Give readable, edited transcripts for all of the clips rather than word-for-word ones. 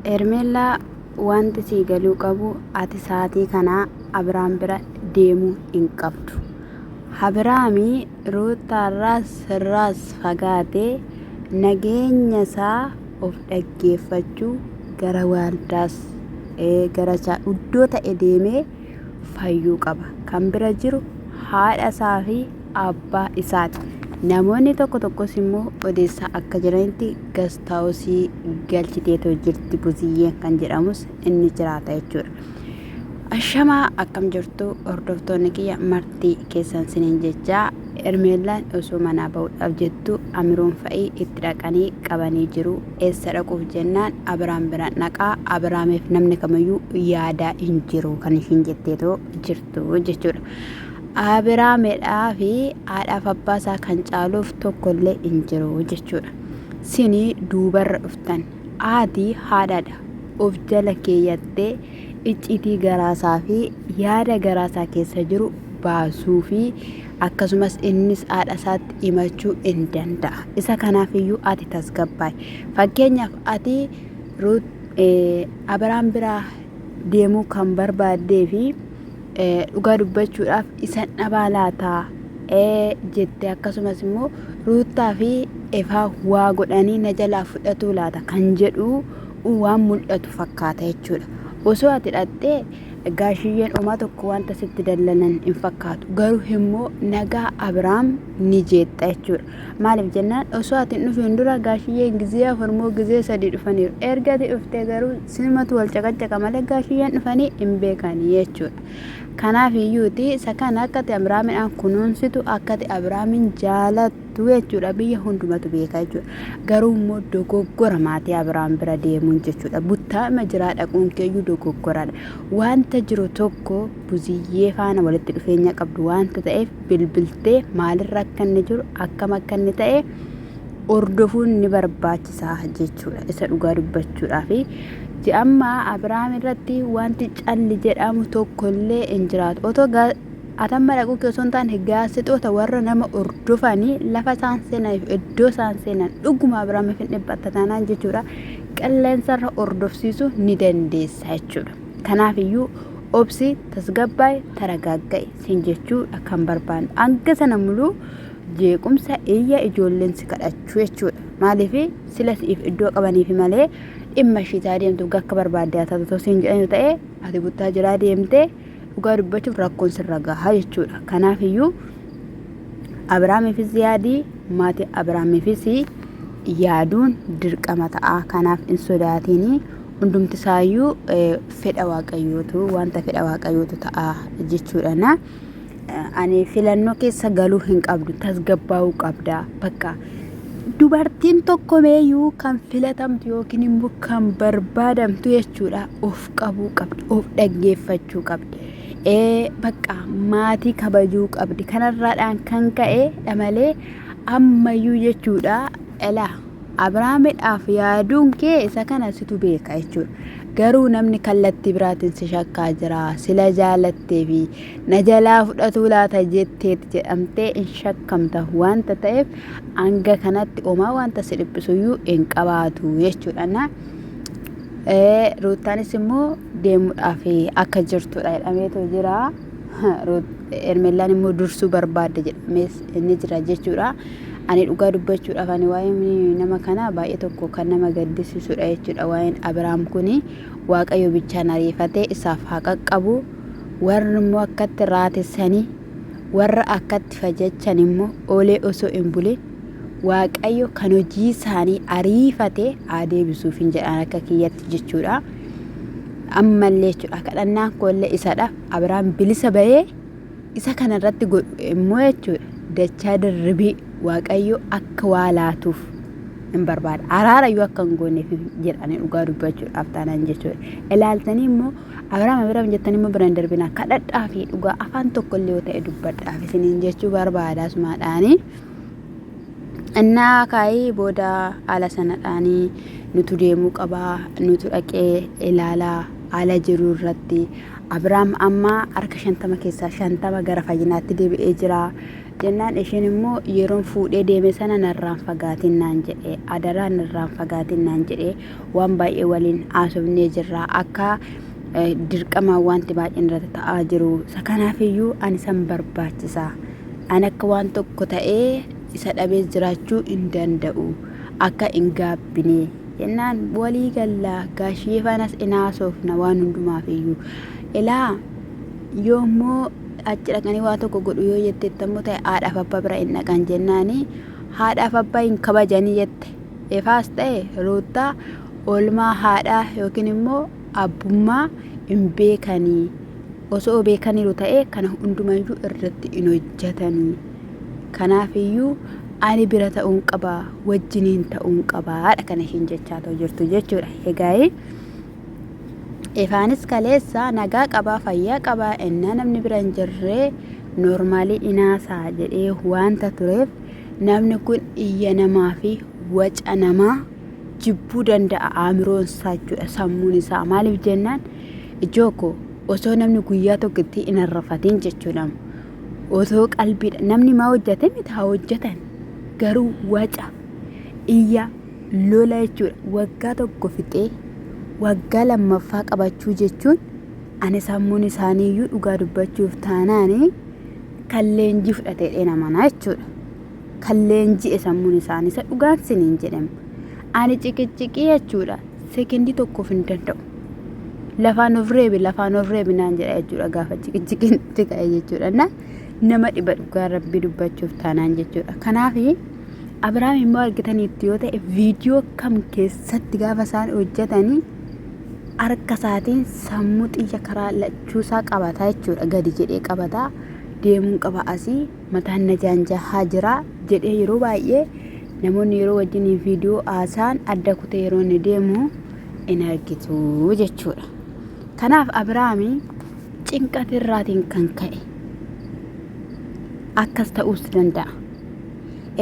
Hermeellaa wanti sii galuu qabu ati saatii kana Abiraam bira deemuu hin qabdu. Abiraami Ruuttaarraas sirraas fagaatee nageenya isaa of dhaggeeffachuu gara waaldaas gara iddoo ta'e deemee fayyuu qaba. Kan bira jiru haadha isaa fi abbaa isaati. Namoonni tokko tokkos immoo odeessaa akka jiranitti gastaawusii galchiteetoo jirti buziyyeen kan jedhamus inni jiraata jechuudha. Ashamaa akkam jirtu hordoftoonni kiyya marti keessan siniin jechaa Hermeellaan osoo manaa ba'uudhaaf jettu Amiroon fa'i itti dhaqanii qabanii jiru. Eessa dhaquuf jennaan Abiraam bira dhaqaa Abiraamiif namni kamiyyuu yaadaa hin jiru kan ishiin jetteetoo jirtu jechuudha. Abiraamidhaa fi haadhaaf abbaa isaa kan caaluuf tokkollee hin jiru jechuudha. Sini duubarra dhuftan haati haadhadha of jala keeyyattee icciitii garaasaa fi yaada garaasaa keessa jiru baasuu fi akkasumas innis haadha isaatti himachuu hin danda'a. Isa kanaaf iyyuu ati tasgabbaa'i. Fakkeenyaaf ati Abiraam biraa deemuu kan barbaaddee fi dhugaa dubbachuudhaaf isan dhabaa laataa jette akkasumas immoo Ruuttaa fi Efaa waa godhanii na jalaa fudhatuu laata kan jedhu waan mul'atu fakkaata jechuudha. Osoo ati dhaqxee gaashiyyeen homaa tokko wanta sitti dallanan hin fakkaatu. Garuu immoo nagaa Abiraam ni jeexxa jechuudha. Maaliif jennaan osoo ati hin dhufiin dura gaashiyyeen gizee afur moo gizee sadii dhufaniiru. Erga ati dhuftee garuu simatu wal caqacaqa malee gaashiyyeen dhufanii hin beekanii jechuudha. Kanaaf iyyuuti isa kana akka ati Abiraamidhaan kunuunsitu akka ati Abiraamin jaalattu jechuudha biyya hundumatu beeka jechuudha. Garuu immoo dogoggora maatii Abiraam bira deemuun jechuudha. Buttaa'ima jiraa dhaquun keeyyuu dogoggoradha. Wanta jiru tokko buziyyee faana walitti dhufeenya qabdu wanta ta'eef bilbiltee maalirra akka inni jiru akkam akka inni ta'e hordofuun ni barbaachisa jechuudha. Isa dhugaa dubbachuudhaaf. Amma Abiraam irratti wanti calli jedhamu tokkollee hin jiraatu. Otoo atamma dhaquu kee osoo hin taane gaazexoota warra nama hordofanii lafa isaan seenaniif iddoo isaan seenan dhuguma Abiraamiif hin dhiphatta taanaan jechuudha. Qilleensarra hordofsiisuu ni dandeessa jechuudha. Kanaaf iyyuu obsi tasgabbaa'e taragaagga'i siin jechuudha kan barbaannu. Hanga sana muluu jeequmsa iyya ijoolleen si kadhachuu jechuudha. Maaliif sila siif iddoo qabaniif malee dhimma ishii taa deemtu akka barbaadde haa taatu osoo siin jedhanu ta'e ati buttaa jiraa deemtee dhugaa dubbachuuf rakkoon sirra gahaa jechuudha. Kanaaf iyyuu Abiraamiifis yaadii maatii Abiraamiifis yaaduun dirqama ta'a. Kanaaf hin sodaatiini. Hundumti isaayyuu fedha waaqayyootu wanta fedha waaqayyootu ta'a jechuudha. Na ani filannoo keessa galuu hin qabdu tasgabbaa'uu qabda bakka dubartiin tokko meeyyuu kan filatamtu yookiin immoo kan barbaadamtu jechuudha of qabuu qabdi of dhaggeeffachuu qabdi ee bakka maatii kabajuu qabdi kanarraadhaan kan ka'e dha malee ammayyuu jechuudha elaa Abrahaamidhaaf yaaduun kee isa kana situ beeka jechuudha. Garuu namni kallattii biraatiin si shakkaa jira. Sila jaalattee fi na jalaa fudhatuu laata jetteet jedhamtee hin shakkamta wanta ta'eef hanga kanatti homaa wanta si dhiphisuyyuu hin qabaatu jechuudha. Na Ruuttaanis immoo deemuudhaaf akka jirtudha jedhameetu jira. Hermellaan immoo dursuu barbaadde jedhamees ni jira jechuudha. Ani dhugaa dubbachuudhaaf ani waa'ee nama kanaa baay'ee tokko kan nama gaddisiisudha jechuudha. Waa'een Abiraam kuni Waaqayyo bichaan ariifatee isaaf haa qaqqabu. Warri immoo akkatti raatessanii warra akkatti fajachan immoo oolee osoo hin bulin Waaqayyo kan hojii isaanii ariifatee haa deebisuuf hin jedhaan akka kiyyatti jechuudha. Ammallee jechuudha kadhannaan koollee isadha. Abiraam bilisa ba'ee isa kana irratti godhu immoo jechuudha dachaa dirribii Waaqayyo akka waa laatuuf hin barbaada. Araara iyyuu akka hin gooneef jedhanii dhugaa dubbachuudhaaf taanaan jechuudha. Ilaaltanii immoo Abiraam Abiraam jettanii immoo bira hin darbinaa kadhadhaa fi dhugaa afaan tokko illee yoo ta'e dubbadhaaf isiniin jechuu barbaada asumaadhaanii. Innaa kaayii booda haala sanadhaanii nutu deemuu qabaa nutu dhaqee ilaalaa haala jiru irratti Abiraam amma harka 50 keessaa 50 gara fayyinaatti deebi'ee jira. Jennaan isheen immoo yeroon fuudhee deeme sana narraan fagaatin naan jedhe. Adaraa narraan fagaatin naan jedhe. Waan baay'ee waliin haasofnee jirra. Akka dirqamaan wanti baay'een irratti ta'aa jiru. Isa kanaafiyyuu ani san barbaachisa. Ani akka waan tokko ta'ee isa dhabee jiraachuu hin danda'u. Akka hin gaabbine. Jennaan walii galla gaashiyee faanas in haasofna waan hundumaaf iyyuu. Ilaa yoommoo achi dhaqanii waa tokko godhu yoo jetteetta immoo ta'e haadhaaf abbaa bira hin dhaqan jennaani haadhaaf abbaa hin kabajanii jette. Efaas ta'e Ruuttaa oolmaa haadhaa yookiin immoo abbummaa hin beekanii. Osoo beekaniiru ta'e kana hundumayyuu irratti hin hojjetanii. Kanaafiyyuu ani bira ta'uun qaba, wajjiniin ta'uun qabaadha kan ishiin jechaa ta'u jirtu jechuudha. Egaa Ifaanis kaleessa nagaa qabaa, fayyaa qabaa, ennaa namni bira hin jirre noormaalii inaasaa jedhee wanta tureef namni kun iyya namaa fi waca namaa jibbuu danda'a aamiroon isaa jechuudha sammuun isaa maaliif jennaan ijoo koo osoo namni guyyaa tokkotti hin arrafatin jechuudha. Osoo qalbiidha namni maa hojjate miti haa hojjetan garuu waca iyya lola jechuudha waggaa tokko fixee waggaa lammaffaa qabachuu jechuun ani sammuun isaaniiyyuu dhugaa dubbachuuf taanaani kan leenjii fudhatee dheena manaa jechuudha. Kan leenji'e sammuun isaanii isa dhugaan siniin jedhama. Ani ciqiciqii jechuudha sekendii tokkoof hin danda'u. Lafaan of reebi lafaan of reebi naan jedha jechuudha gaafa ciqiciqiin itti ka'e jechuudha. Na nama dhiba dhugaa rabbii dubbachuuf taanaan jechuudha. Kanaaf Abiraam immoo argitaniitti yoo ta'e viidiyoo kam keessatti gaafa isaan hojjetanii harka isaatiin sammuu xiyya karaa lachuusaa qabataa jechuudha. Gadi jedhee qabataa deemuun qaba asii mataan na jaanjahaa jira jedhee yeroo baay'ee namoonni yeroo wajjin viidiyoo haasaan adda kutee yeroo inni deemu in argitu jechuudha. Kanaaf Abiraami cinqata irraatiin kan ka'e akkas ta'uus danda'a.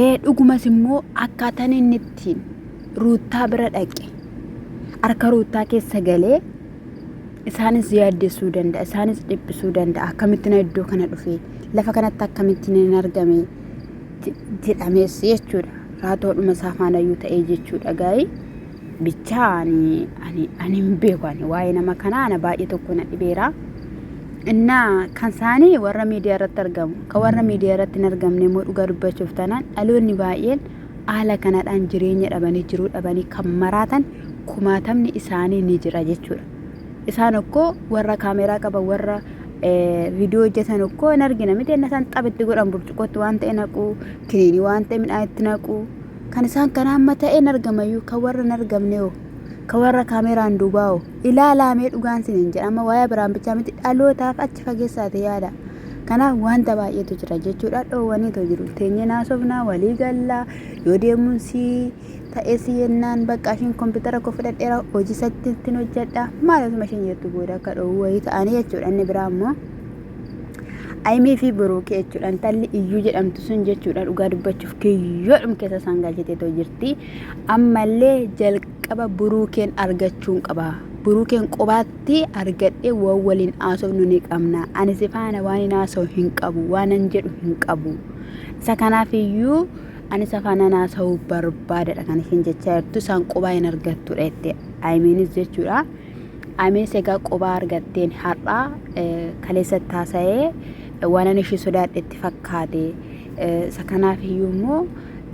Ee dhugumas immoo akkaataan inni ittiin Ruuttaa bira dhaqe harka Ruuttaa keessa galee isaanis yaaddessuu danda'a isaanis dhiphisuu danda'a akkamittiin iddoo kana dhufe lafa kanatti akkamittiin hin argame jedhamees jechuudha raatoodhuma isaa faanayyuu ta'ee jechuudha gaa'ii bichaa ani ani ani hin beeku ani waa'ee nama kanaa ana baay'ee tokko na dhibeera. Innaa kan isaanii warra miidiyaa irratti argamu kan warra miidiyaa irratti hin argamne immoo dhugaa dubbachuuf taanaan dhaloonni baay'een haala kanadhaan jireenya dhabanii jiruu dhabanii kan maraatan kumaatamni isaanii ni jira jechuudha. Isaan okkoo warra kaameeraa qaban warra viidiyoo hojjetan okkoo hin argina miti inni isaan xapha itti godhan burcuqqootti waan ta'e naqu kiniinii waan ta'e midhaan itti naqu kan isaan kana amma ta'e hin argamayyuu kan warra hin argamne hoo kan warra kaameeraan duubaa hoo ilaalaa mee dhugaan sin hin jedha amma waa'ee biraan bichaa miti dhalootaaf achi fageessaate yaada. Kanaaf wanta baay'eetu jira jechuudha. Dhoowwaniitu jiru. Teenyee naasofnaa walii gallaa yoo deemuun si ta'ee si yennaan bakka ishiin kompiitara koo fudhadheera hojii isatti ittiin hojjedha. Maal osuma ishiin jettu booda akka dhoowwu wayii ta'anii jechuudha. Inni biraa immoo Ayimii fi Buruukee jechuudha. Intalli iyyuu jedhamtu sun jechuudha dhugaa dubbachuuf kiyyoodhum keessa isaan galchiteetoo jirti. Ammallee jalqaba Buruukeen argachuun qaba. Buruukeen qobaatti argadhee waan waliin haasofnu ni qabna. Ani si faana waan hin haasa'u hin qabu. Waan an jedhu hin qabu. Isa kanaaf iyyuu ani isa faana haasa'uu barbaadadha kan isheen jechaa jirtu. Isaan qobaa hin argattudha jette Ayimiinis jechuudha. Ayimiinis egaa qobaa argatteen har'aa kaleessatti haasa'ee waan ani ishee sodaadhe itti fakkaate. Isa kanaaf iyyuu immoo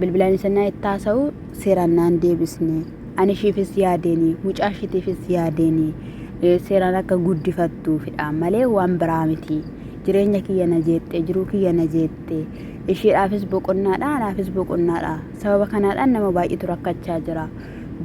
bilbilaan isa naa itti haasa'u seeraan naan deebisne. Ani ishiifis yaadeeni, mucaa ishiitiifis yaadeeni, seeraan akka guddifattuufidha malee waan biraa miti. Jireenya kiyya na jeeqxe, jiruu kiyya na jeeqxe. Ishiidhaafis boqonnaadha, anaafis boqonnaadha. Sababa kanaadhaan nama baay'eetu rakkachaa jira.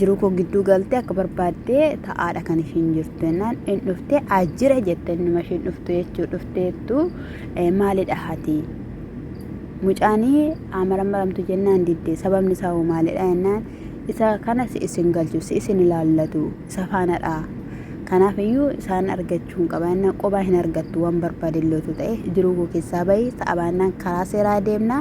Jiruu koo gidduu galtee akka barbaaddee ta'aadha kan ishiin jirtu jennaan in dhuftee ajjira jette innuma ishiin dhuftu jechuu dhufteettu maalidha hati. Mucaanii amarammaramtu jennaan didde sababni isaa hoo maalidha jennaan isa kana si isin galchu si isin ilaallatu isa faanadha. Kanaaf iyyuu isaan argachuu hin qaba jennaan qobaa hin argattu waan barbaade lootu ta'e jiruu koo keessaa bahi sa'a baannaan karaa seeraa deemna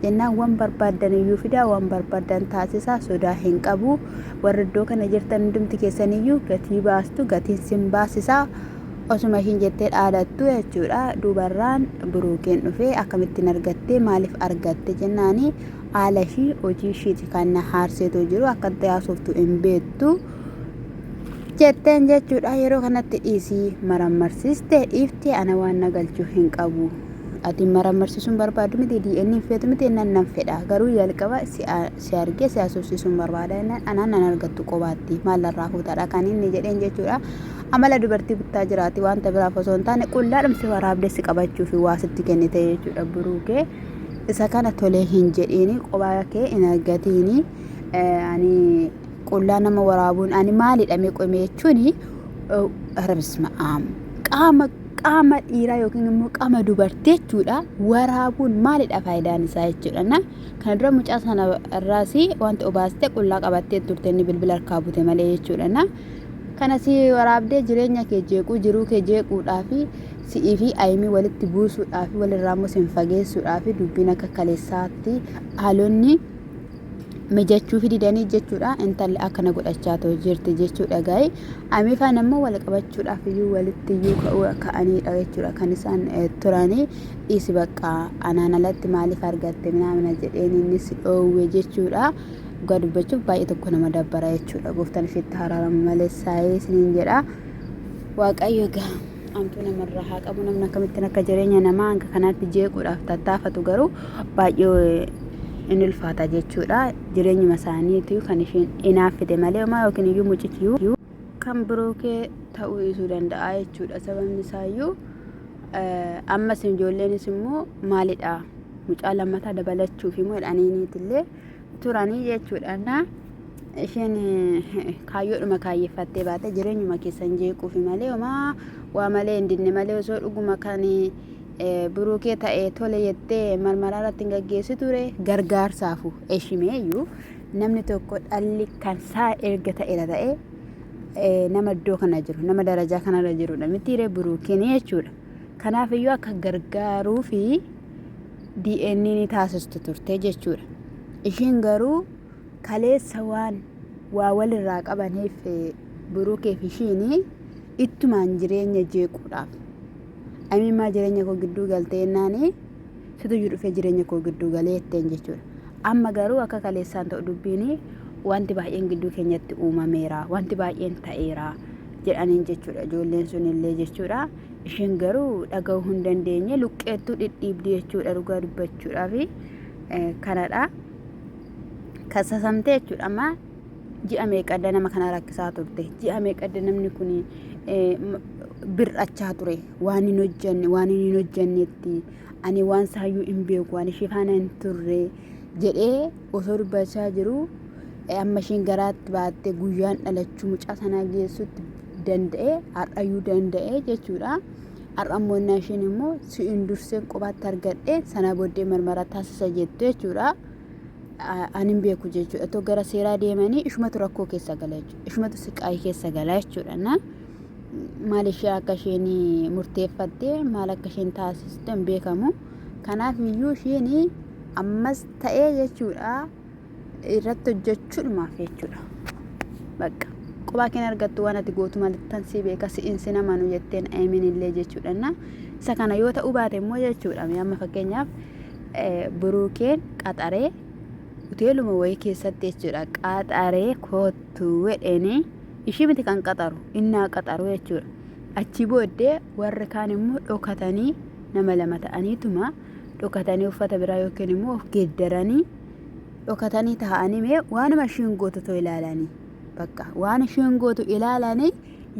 jennaan waan barbaaddan iyyuu fidaa waan barbaaddan taasisaa sodaa hin qabu warri iddoo kana jirtan hundumti keessan iyyuu gatii baastu gatiin sin baasisaa. Osuma ishiin jettee dhaadattu jechuudha duubarraan Buruukeen dhufee akkamittiin argatte maaliif argatte jennaani haala ishii hojii ishiiti kan na haarseetoo jiru akkatti haasoftu hin beektu jetteen jechuudha. Yeroo kanatti dhiisii marammarsiiste dhiifte ana waan na galchuu hin qabu. Ati marammarsiisuun barbaadu miti DNA hin feetu miti nan nan fedha garuu jalqaba si argee si haasofsiisuun barbaada jennaan anaan nan argattu qobaatti maallarraa fuutaadha kan inni jedheen jechuudha. Amala dubartii buttaa jiraati wanta biraaf osoo hin taane qullaadhum si waraabdee si qabachuu fi waa sitti kennite jechuudha buruukee. Isa kana tolee hin jedhiini qobaa kee hin argatiini ani qullaa nama waraabuun ani maalidha mee qoyme jechuuni rabisma qaama qaama dhiiraa yookiin immoo qaama dubartii jechuudha waraabuun maalidha faayidaan isaa jechuudha na kana dura mucaa sana irraas wanti obaastee qullaa qabattee turte inni bilbila harkaa bute malee jechuudha na kana si waraabdee jireenya kee jeequu jiruu kee jeequudhaa fi si'ii fi ayimii walitti buusuudhaa fi walirraa immoo sin fageessuudhaa fi dubbiin akka kaleessaatti haalonni mijachuufi didanii jechuudha. Intalli akkana godhachaa too jirti jechuudha gaa'e. Amifaan ammoo wal qabachuudhaaf iyyuu walitti iyyuu ka'uu ka'aniidha jechuudha kan isaan turanii. Dhiisi bakka anaan alatti maaliif argatte minaamina jedheen innis dhoowwe jechuudha. Dhugaa dubbachuuf baay'ee tokko nama dabbara jechuudha. Gooftaan isheetti haraaramu malee saayee isiniin jedha. Waaqayyo egaa amtuu namarraa haa qabu namni akkamittiin akka jireenya namaa hanga kanaatti jeequudhaaf tattaafatu garuu baay'ee in ulfaata jechuudha. Jireenyuma isaaniitu kan isheen inaaffite malee homaa yookiin iyyuu mucichi kan birookee ta'uu dhiisuu danda'a jechuudha. Sababni isaayyuu ammas ijoolleenis immoo maalidha mucaa lammataa dabalachuuf immoo jedhaniiniitillee turanii jechuudha. Na isheen kaayyoodhuma kaayyeffattee baate jireenyuma keessan jeequufi malee homaa waa malee hin dinne malee osoo dhuguma kan buruukee ta'e tole jettee marmaraa irratti hin gaggeessi ture gargaarsaafu eshimeeyyuu namni tokko dhalli kan isaa erga ta'eera ta'e nama iddoo kana jiru nama darajaa kanarra jirudha mitiiree buruukeen jechuudha. Kanaaf iyyuu akka gargaaruu fi DNA ni taasistu turte jechuudha. Ishiin garuu kaleessa waan waa walirraa qabaniif Burukeef ishiin ittumaan jireenya jeequudhaaf. Amiin jireenya koo gidduu galtee jennaan situyyuu dhufee jireenya koo gidduu galee jetteen jechuudha. Amma garuu akka kaleessaan ta'u dubbiin wanti baay'een gidduu keenyatti uumameera wanti baay'een ta'eera jedhaniin jechuudha ijoolleen sun illee jechuudha. Isheen garuu dhaga'uu hin dandeenye luqqeettuu dhidhiibdi jechuudha dhugaa dubbachuudhaaf kanadha. Kasasamtee jechuudha amma ji'a meeqadda nama kana rakkisaa turte ji'a meeqadda namni kun bir'achaa ture waan hin hojjanne waan hin hojjannetti ani waan saayyuu hin beeku ani ishee faana hin turre jedhee osoo dubbachaa jiru amma isheen garaatti baattee guyyaan dhalachuu mucaa sanaa geessutti danda'e har'ayyuu danda'e jechuudha. Har'a immoo innaa isheen immoo si'in durseen qobaatti argadhe sana booddee marmara taasisa jettu jechuudha. Ani hin beeku jechuudha. Otoo gara seeraa deemanii ishumatu rakkoo keessa gala jechuudha. Ishumatu siqaayii keessa gala jechuudha. Na maal ishee akka isheen murteeffatte maal akka isheen taasiste hin beekamu. Kanaaf iyyuu isheen ammas ta'ee jechuudha. Irratti hojjechuudhumaaf jechuudha. Bakka qophaa keen argattu waan ati gootu malittan si beeka si'in sin amanu jetteen ayimin illee jechuudha. Na isa kana yoo ta'uu baate immoo jechuudha. Mee amma fakkeenyaaf buruukeen qaxaree hoteeluma wayii keessatti jechuudha qaxaree koottu jedheenii ishii miti kan qaxaru innaa qaxaru jechuudha. Achi booddee warri kaan immoo dhokatanii nama lama ta'aniituma dhokatanii uffata biraa yookiin immoo of geeddaranii dhokatanii taa'anii mee waanuma ishiin gootu too ilaalanii bakka waan ishiin gootu ilaalanii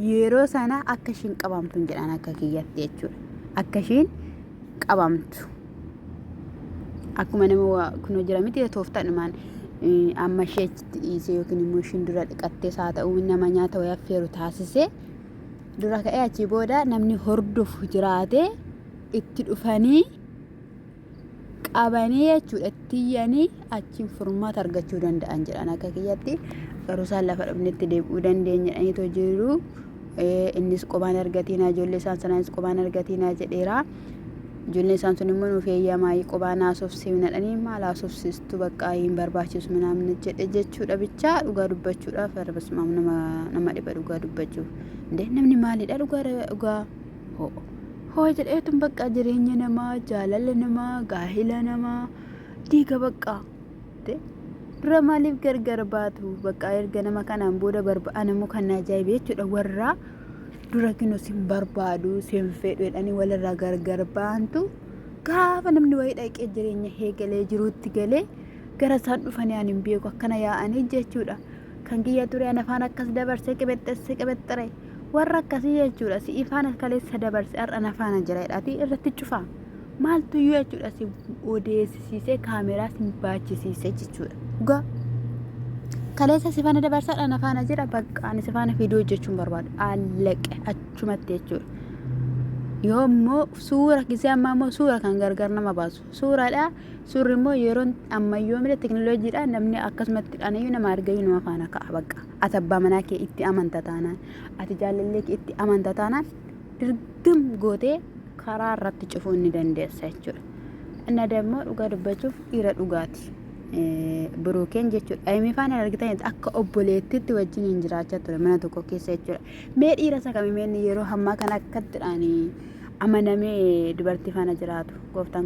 yeroo sana akka ishiin qabamtu hin jedhan akka kiyyatti jechuudha. Akka ishiin qabamtu. Akkuma nama kun jira miti tooftaadhumaan amma ishee achitti dhiisee yookiin immoo ishiin dura dhiqattees haa ta'u nama nyaata wayii affeeru taasisee dura ka'ee achii booda namni hordofu jiraatee itti dhufanii qabanii jechuudha itti iyyanii achiin furmaata argachuu danda'an jedhan akka kiyyatti garuu isaan lafa dhufnetti deebi'uu dandeenya jedhaniitoo jiru. Innis qobaan argatiinaa ijoollee isaan sanaanis qobaan argatiinaa jedheera. Ijoolleen isaan sun immoo nuuf eeyyamaa qobaa naasofsiifna jedhanii maal haasofsiistu bakka hin barbaachisu minaamin jedhe jechuudha bichaa dhugaa dubbachuudhaaf arbasumaaf nama nama dhiba dhugaa dubbachuuf. Indee namni maalidha dhugaa dhugaa hoo hoo jedheetun bakka jireenya namaa jaalala namaa gaahila namaa diiga bakka. Dura maaliif gargar baatu bakka erga nama kanaan booda barba'an immoo kan na ajaa'ibe jechuudha warraa dura kino sin barbaadu sin fedhu jedhanii walirraa gargar ba'antu gaafa namni wayii dhaqee jireenya eegalee jiruutti galee gara isaan dhufanii ani hin beeku akkana yaa'anii jechuudha. Kan kiyya ture ana faana akkas dabarsee qibexxesse qibexxere warra akkasii jechuudha si'i faana kaleessa dabarse har'a na faana jira jedhaati irratti cufaa. Maaltu iyyuu jechuudha si odeessisiisee kaameraa si baachisiisee jechuudha. Dhugaa. Kaleessa si faana dabarsaadha na faana jira bakka ani si faana viidiyoo hojjechuun barbaadu. Allaqe achumatti jechuudha. Yoo immoo suura gisee ammaa immoo suura kan gargar nama baasu. Suuraadha. Suurri immoo yeroo ammayyoomine teknooloojiidha namni akkasumatti dhanayyuu nama argayyuu nama faana ka'a bakka. Ati abbaa manaa kee itti amanta taanaan ati jaalallee kee itti amanta taanaan dirgim gootee karaa irratti cufuu ni dandeessa jechuudha. Inni dammoo dhugaa dubbachuuf dhiira dhugaati. Buruukeen jechuudha. Ayimii faana argitan akka obboleettiitti wajjin hin jiraachaa ture mana tokko keessa jechuudha. Mee dhiira isa kamii mee inni yeroo ammaa kana akkattidhaan amanamee dubartii faana jiraatu gooftaan.